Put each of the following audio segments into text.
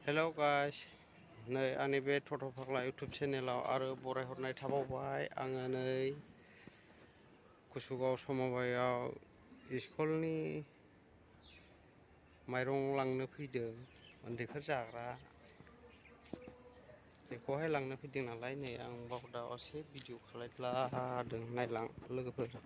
hello guys नै आंनि बे टट' फाग्ला इउटुब चेनेलाव आरो बरायहरनाय थाबावबाय आङो नै कुसुगाव समबायाव स्कुलनि माइरं लांनो फैदों उन्दैफोर जाग्रा बेखौहाय लांनो फैदों नालाय नै आं बावदा एसे भिडिअ खालायद्लादों नायलां लोगोफोर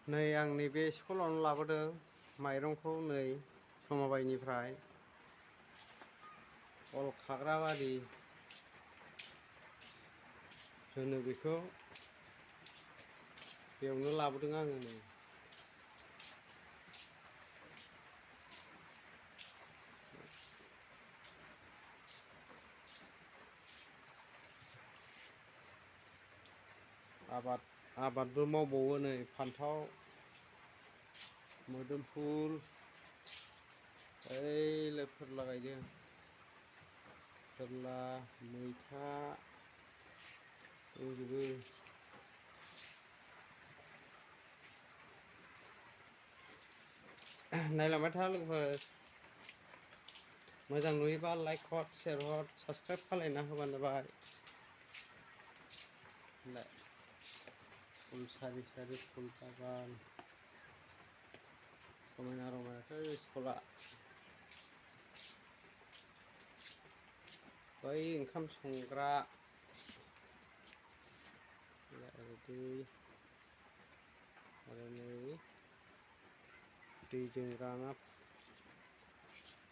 नै आं नैबे स्कुलावनो लाबोदों माइरंखौ नै समाबाइनिफ्राय अल खाग्राबारि होनो बेखौ बेयावनो लाबोदों आङो नै आबादबो मावबावो नै फान्थाव मोदोमफुल ओइ फोरला गायदों फोरला मैथा दंजोबो नायलांबाय था लोगोफोर मोजां नुयोबा लाइक हर शेयार हर साबसक्राइब खालायना होबानो जाबाय फुल सारि सारि फुल बागान समायना रमायनाथार स्कुला बै ओंखाम संग्रा आरो नै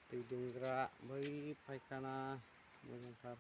दै दोनग्रा बै फायखाना मोजांथार